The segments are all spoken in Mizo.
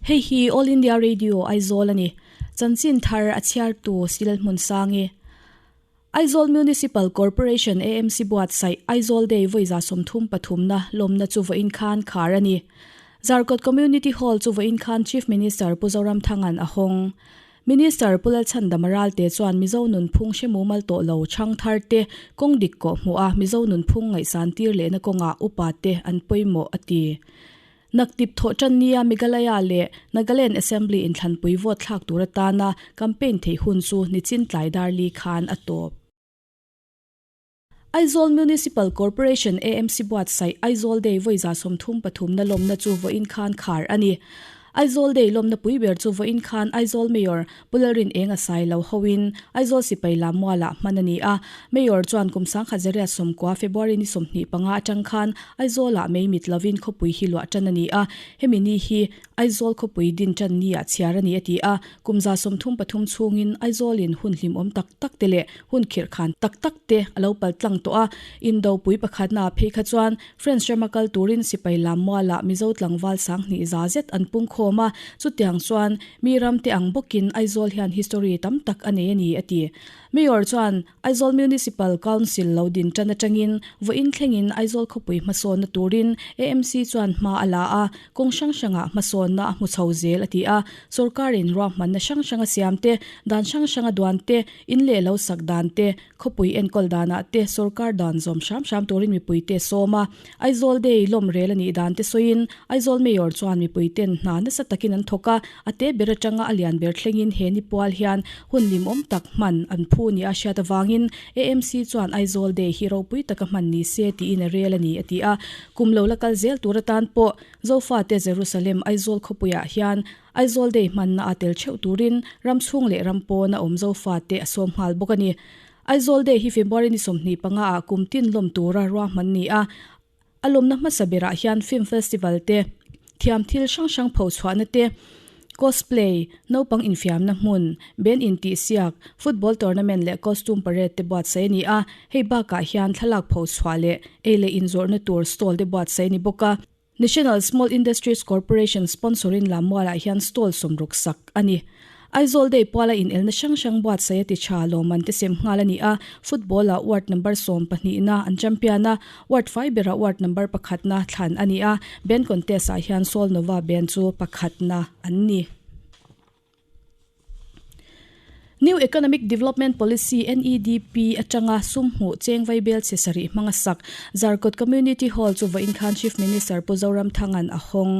Hei hi All India Radio Aizawl a ni. Chanchin thar a chhiartu Silal Hmunsangi. Aizawl Municipal Corporation, AMC, buatsaih Aizawl Day vawi 33 na lawmna chu vawiin khan khar a ni. Zarkawt Community Hall chu vawiin khan Chief Minister Pu Zoramthanga'n a hawng. Minister Pu Lalchhandama Ralte chuan Mizo nunphung hre mumal tawh lo chhang thar te kawng dik kawh hmuh a Mizo nunphung ngaihsan tir lehna kawngah upa te an pawimawh a ti. Naktip thawh tan nia Meghalaya leh Nagaland Assembly inthlanpui vote thlak tur atana campaign theih hun chu nichin tlai dar li khan a tawp. Aizawl Municipal Corporation, AMC, buatsaih Aizawl Day vawi 33 na lawmna chu vawiin khan khar a ni. Aizawl Day lawmna pui ber chu vawiin khan Aizawl Mayor Pu Lalrin Enga sai lo hoin Aizawl sipai lam mualah hman a ni a. Mayor chuan kum 1990 February ni 25 atang khan Aizawlah mei mit lovin khawpui hi luah tan a ni a, hemi ni hi Aizawl khawpui din tan ni ah chhiar a ni a ti a. Kum 33 chhungin Aizawlin hun hlimawm tak tak te leh hun khirh khan tak tak te a lo pal tlang tawh a. Indopui pakhatna ah phei kha chuan French rama kal turin sipai lam mualah Mizo tlangval 2000 za zet an pung khawm a, chutiang chuan mi ram te ang bawkin Aizawl hian history tam tak a nei a ni, a ti. Mayor chuan Aizawl Municipal Council lo din tan atangin vawiin thlengin Aizawl khawpui hmasawnna turin AMC chuan hma a la a, kawng hrang hrangah hmasawnna a hmu chho zel, a ti a. Sorkarin ruahmanna hrang hranga siam te, dan hrang hranga duan te, in leh lo sak dan te, Khawpui enkawl danah te sorkar dan zawm hram hram turin mipuite sawm a, Aizawl Day lawm rel a nih dan te sawiin Aizawl Mayor chuan mipuiten hna nasa takin an thawk a, a te ber atanga a lian ber thlengin he ni pual hian hun limawm tak hman an phu nia hriat avangin AMC chuan Aizawl Day hi ropui taka hman ni se tiin a rel a ni a ti a. Kum lo la kal zel tur atan pawh Zofate Jerusalem Aizawl khawpuiah hian Aizawl Day hmanna a tel theuh turin ram chhung leh ram pawn a awm Zofate a sawm nghal bawk a ni. Aizawl Day hi February ni 25 ah kum tin lawm tura ruahman ni a, a lawmna hmasa berah hian film festival te, thiam thil hrang hrang pho chhuahna te, cosplay, naupang infiamna hmun, band intihsiak, football tournament leh costume parade te buatsaih a ni a, hei bakah hian thlalak pho chhuah leh ei leh inzawrhna tur stall te buatsaih a ni bawk a. National Small Industries Corporation sponsorin Lammualah hian stall 60 sak a ni. Aizawl Day puala inelna hrang hrang buatsaih a ti tha lawmman te sem nghal a ni a, football-ah ward number 12 na an champion a, ward fai berah ward number pakhatna thlan a ni a, band contest-ah hian Sol Nova band chu pakhatna an ni. New Economic Development Policy, NEDP, atanga sum hmuh cheng vaibel chhe sarih hmanga sak Zarkawt Community Hall chu vawiin khan Chief Minister Pu Zoramthanga'n a hawng.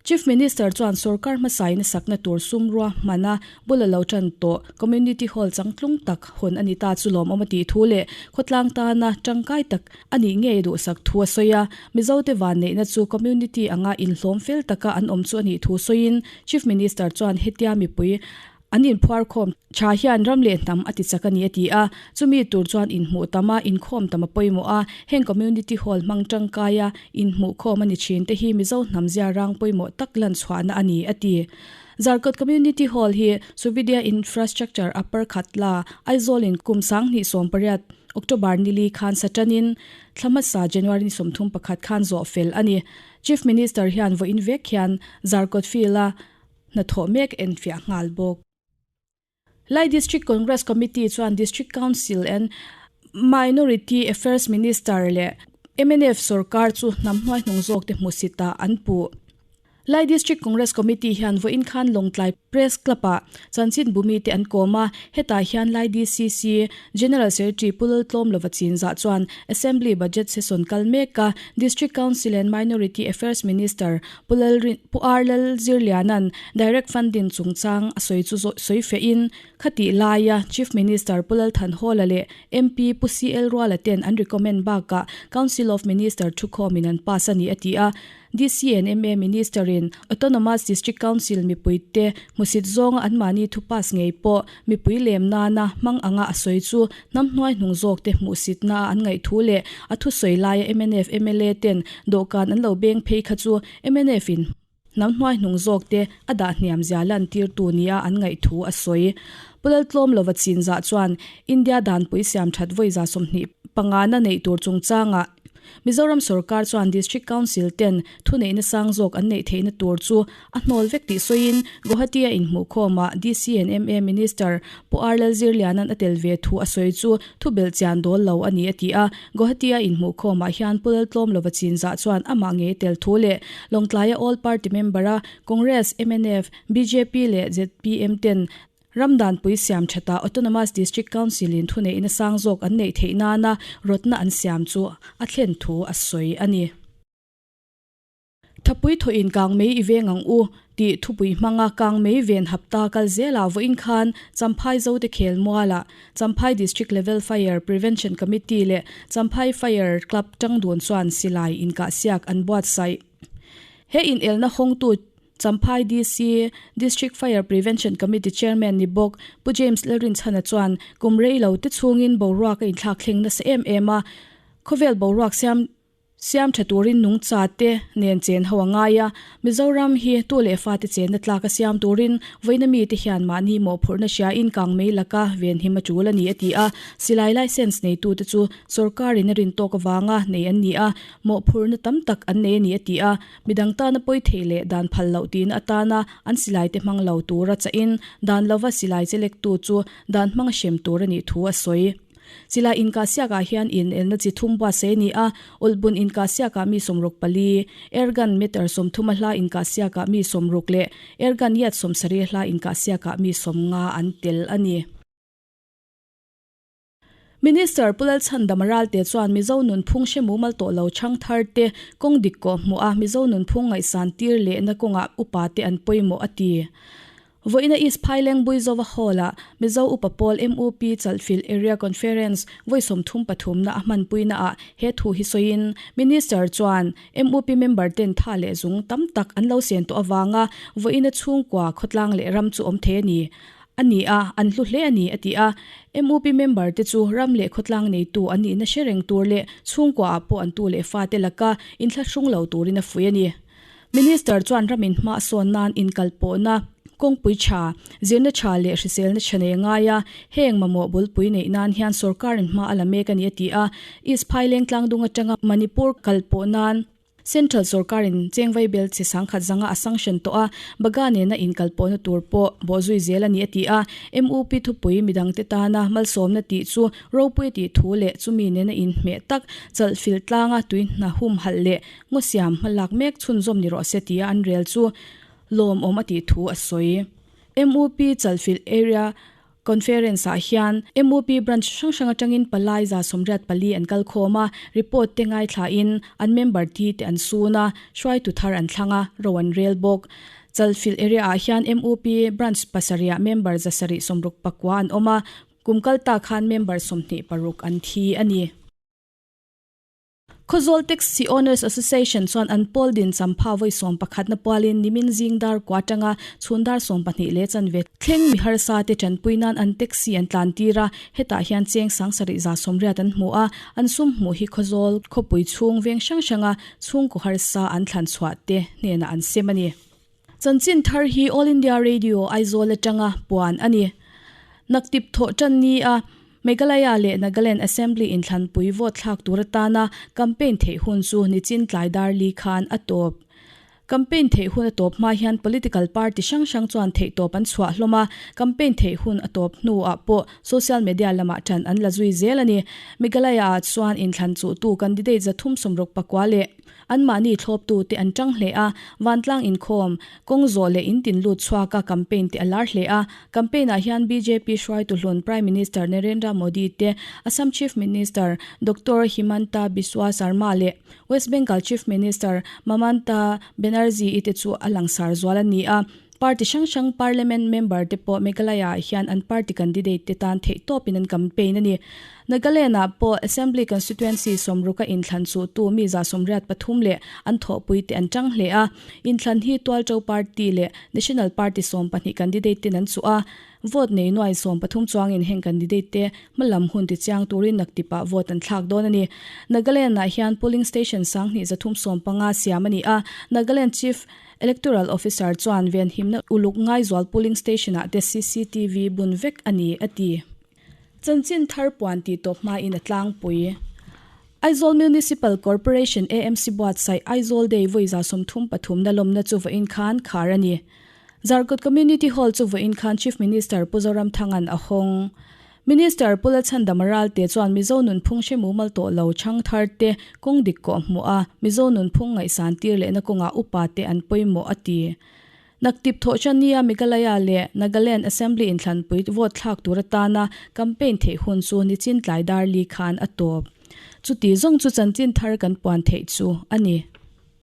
Chief Minister chuan sorkar hmasain a sakna tur sum ruahmana bul a lo tan tawh Community Hall changtlung tak hawn a ni ta chu lawmawm a tih thu leh khawtlang tana tangkai tak a nih ngei a duhsak thu a sawi a. Mizote vanneihna chu community anga inhlawm fel taka an awm chu a nih thu sawiin Chief Minister chuan hetia mipui an inphuar khawm tha hian ram leh hnam a ti chak a ni a ti a. Chumi tur chuan inhmuh tam a, inkhawm tam a pawimawh a, heng community hall hmang tangkaia inhmuh khawm a ni thin te hi Mizo hnam zia rang pawimawh tak lan chhuahna a ni a ti. Zarkawt Community Hall hi Suvidya Infrastructure Upper Khatla, Aizawl in kum 2018 October ni li khan Satanin thla hmasa January ni 31 khan zawh fel a ni. Chief Minister hian vawiin vek hian Zarkawt Field-a hnathawh mek enfiah nghal bawk. Lai District Congress Committee chuan District Council and Minority Affairs Minister leh mnf sorkar chu hnam hnuaihnung zawkte hmuhsitah an puh. Lai District Congress Committee hian vawiin khan Lawngtlai Press Club-ah chanchin bumi te an kawm a, hetah hian Lai DCC General Secretary Pu Laltlawm Lova Chinzah chuan Assembly Budget Session kal mek a, District Council and Minority Affairs Minister Pu Lalrin Pu R Lalzirliana'n Direct Funding chungchang a sawi chu sawi fehin khatih laia Chief Minister Pu Lalthanhawla leh MP Pu CL Ruala ten an recommend bakah Council of Minister thukhawmin an pass a ni a ti a. DCNMA Minister in Autonomous District Council mipuite hmusit zawnga anmahni thu pass ngei pawh mipui lem nana hmang anga a sawi chu hnam hnuai hnung zawkte hmuhsitna a an ngaih thu leh a thusawi laia mnf mla ten dawhkan an lo beng phei kha chu mnf in hnam hnuai hnung zawkte a dah hniam zia lantirtu nia an ngaih thu a sawi. Pu Laltlawm lova chinzah chuan India danpui siam that vawi 25 na neih tur chungchangah. Mizoram sorkar chuan District Council ten thuneihna sang zawk an neih theihna tur chu a hnawl vek tih sawiin Guwahati-a inhmuhkhawmah DCNMA Minister Pu R Lalzirliana'n a tel ve thu a sawi chu thubelh chian dawl lo a ni a ti a. Guwahati-a inhmuhkhawmah hian Pu Laltlawmlova chinzah chuan amah ngei tel thu leh Lawngtlaia All Party member-a Congress, mnf, bjp leh zpm ten Ram danpui siam thatah Autonomous District Council-in thuneihna sang zawk an neih theih nana rawtna an siam chu a thlen thu a sawi a ni. Thapui thawhin kangmei i veng ang u tih thupui hmanga kangmei ven hapta kal zelah vawiin khan Champhai Zote Khelmualah Champhai District Level Fire Prevention Committee leh Champhai Fire Club tangdun chuan silai inkahsiak an buatsaih. He inelna hawngtu Champhai DC District Fire Prevention Committee Chairman ni bawk Pu James Lalrinchhana chuan kum rei lo te chhungin boruak a inthlak thleng nasa em em a, khawvel boruak siam siam tha turin nungcha te nen chen ho a ngai a, Mizoram hi tu leh fate chenna tlak a siam turin vawiina mite hian mahni mawhphurhna hriain kangmei laka venhim a tul a ni a ti a, silai licence neitute chu sorkarin a rin tawk avanga nei an ni a, mawhphurhna tam tak an nei a ni a ti a. Midang tana pawi theih leh dan phal loh tihna atana an silai te hmang lo tura chahin dan lova silai chelektu chu dan hmanga hrem tur a nih thu a sawi. Silai inkahsiakah hian inelna chi thum buatsaih a ni a, ulhbun inkahsiakah mi sawmruk pali, airgun meter sawmthuma hla inkahsiakah mi sawmruk leh airgun yard sawmsarih hla inkahsiakah mi sawmnga an tel a ni. Minister Pu Lalchhandama Ralte chuan Mizo nunphung hre mumal tawh lo chhang thar te kawng dik kawh hmuh a Mizo nunphung ngaihsan tir lehna kawngah upa te an pawimawh a ti. Vawiina East Phaileng Buizova Hall-ah Mizo Upa Pawl MUP Chalhfilh Area Conference vawi 33 na a hmanpuina ah he thu hi sawiin Minister chuan MUP member ten tha leh zung tam tak an lo sen tawh avanga vawiina chhungkua khawtlang leh ram chu awm thei a ni. A ni a, an hlu hle a ni, a ti a. MUP member te chu ram leh khawtlang neitu an nihna hre reng tur leh chhungkuaah pawh an tu leh fate laka inthlahrung lo turin a fuih a ni. Minister chuan ramin hma a sawn nan inkalpawhna, kawngpui tha, zirna tha leh hriselna tha nei a ngai a, heng mamawh bulpui neih nan hian sorkarin hma a la mek a ni, a ti a. East Phaileng tlangdung atanga Manipur kalpawh nan, Central sorkarin Chengvai bel chi sangkhat zanga a sanction tawh a, Baga nena inkalpawhna tur pawh bawhzui zel a ni a ti a. MUP thupui midangte tana malsawmna tih chu ropui a tih thu leh chumi nena inhmeh tak chalhfil tlanga tui hna humhalh leh ngaw siam hmalak mek chhunzawm ni rawh se tia an rel chu lawmawm a tih thu a sawi. MUP chalhfilh area Conference ah hian MUP branch hrang hrang atangin palai 184 an kal khawm a, report te ngaithla in an member thi te an sun a, hruaitu thar an thlang a, ro an rel bawk. Chalfilh area ah hian MUP branch pasarih ah member 769 an awm a, kum kal ta khan member 26 an thi a ni. Khawzawl Taxi Owners Association chuan an pawl din champha vawi 11 na pualin nimin zing dar kua atanga chhun dar 12 leh chanve thleng mi harsa te tanpui nan an taxi an tlan tir a, hetah hian cheng sangsarih za sawmriat an hmu a, an sum hmuh hi Khawzawl khawpui chhung veng hrang hranga chhungkaw harsa an thlan chhuah te hnenah an sem a ni. Chanchin thar hi All India Radio Aizawl atanga puan a ni. Naktip thawh tan ni a, Meghalaya leh Nagaland Assembly inthlanpui vote thlak tur atana campaign theih hun chu nichin tlai dar li khan a tawp. Campaign theih hun a tawp hma hian political party hrang hrang chuan theihtawp an chhuah hlawm a, campaign theih hun a tawp hnuah pawh social media lamah ṭan an la zui zel a ni. Meghalaya-ah chuan inthlan chuhtu candidate 369 leh Anmahni thlawptute an ṭang hle a, vantlang inkhawm, kawng zawh leh in tin lut chhuaka campaign te a lar hle a. Campaign-ah hian bjp hruaitu hlun Prime Minister Narendra Modi te, Assam Chief Minister Doctor Himanta Biswa Sarma leh West Bengal Chief Minister Mamata Banerjee-i te chu a langsar zual a ni a. Party hrang hrang Parliament member te pawh Meghalaya-ah hian an party candidate te tan theihtawpin an campaign a ni. Nagaland-ah pawh Assembly Constituency sawmruka inthlan chuhtu mi 83 leh an thawhpui te an tang hle a. Inthlan hi Tualto Party leh National Party 12 candidate ten an chuh a. Vote nei nuai 13 chuangin heng candidate te hmalam hun tichiang turin naktipah vote an thlak dawn a ni. Nagaland-ah hian polling station 2315 siam a ni a. Nagaland Chief Electoral Officer chuan venhimna uluk ngaizual polling station ah te cctv bun vek a ni, a ti. Chanchin thar puan tih tawp hmain a tlangpui. Aizawl Municipal Corporation, AMC, buatsaih Aizawl Day vawi 33 na lawmna chu vawiin khan khar a ni. Zarkawt Community Hall chu vawiin khan Chief Minister Pu Zoramthanga'n a hawng. Minister Pu Lalchhandama Ralte chuan Mizo nunphung hre mumal tawh lo chhang thar te kawng dik kawh hmuh a, Mizo nunphung ngaihsan tir lehna kawngah upa te an pawimawh a ti. Naktip thawhchania Meghalaya leh Nagaland Assembly inthlanpui vote thlak tur atana campaign theih hun chu nichin tlai dar li khan a tawp. Chuti zawng chu chanchin thar kan puan theih chu a ni.